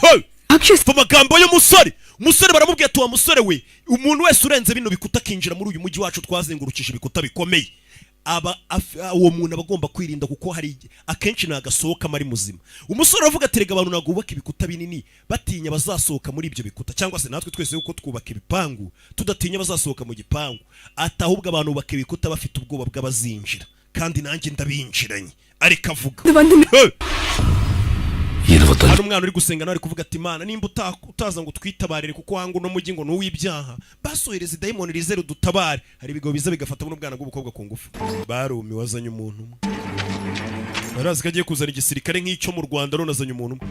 Hey! राक्षस Umva amagambo y'umusore. Umusore baramubwiye ati: "Wa musore we, umuntu wese urenze bino bikuta akinjira muri uyu mujyi wacu twazengurukije ibikuta bikomeye, aba uwo muntu aba agomba kwirinda, kuko hari akenshi nagasohokamo ari muzima." Umusore aravuga ati: "Rega abantu ntabwo bubaka ibikuta binini batinya bazasohoka muri ibyo bikuta, cyangwa se natwe twese kuko twubaka ibipangu tudatinya bazasohoka mu gipangu." Ati: "Ahubwo abantu bubaka ibikuta bafite ubwoba bw'abazinjira, kandi nanjye ndabinjiranye." Ariko avuga. Hey! ഇരുപത്തഞ്ച് Hano umwana uri gusenga nawe ari kuvuga ati: "Imana, nimba utaza ngo twitabarire, kuko wanga uno mujyi ngo ni uw'ibyaha, basohereza idayimoni rize rudutabare." Hari ibigo biza bigafata buno bwana bw'ubukobwa ku ngufu. Barumiwe. Azanye umuntu umwe, barazi ko agiye kuzana igisirikare nk'icyo mu Rwanda, none azanye umuntu umwe.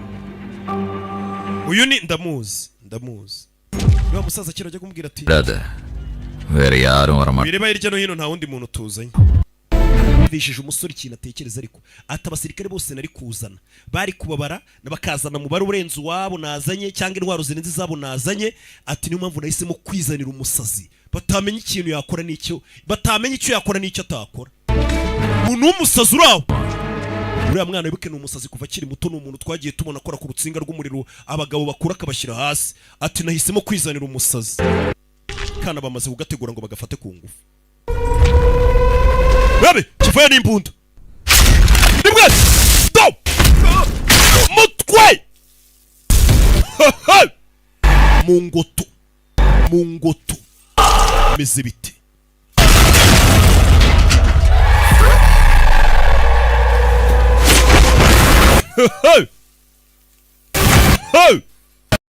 Uyu ni ndamuzi, ndamuzi, niba musaza kera ajya kumubwira ati: അതെ വേറെ യാരും വരമാ "Wireba hirya no hino, nta wundi muntu tuzanye." Yumvishije umusore ikintu atekereza, ariko ati: "Abasirikare bose nari kuzana bari kubabara, bakazana umubare urenze uwabo nazanye, cyangwa intwaro zirenze izabo nazanye." Ati: "Niyo mpamvu nahisemo kwizanira umusazi, batamenya ikintu yakora n'icyo batamenya icyo yakora n'icyo atakora." Umuntu w'umusazi uri aho. Uriya mwana, wibuke, ni umusazi kuva akiri muto. Ni umuntu twagiye tubona akora ku rutsinga rw'umuriro, abagabo bakura akabashyira hasi. Ati: "Nahisemo kwizanira umusazi." Kana bamaze kugategura ngo bagafate ku ngufu. Babe kivayo n'imbunda rimwe do mutwe mu ngoto, mu ngoto bimeze bite? Hey! Hey!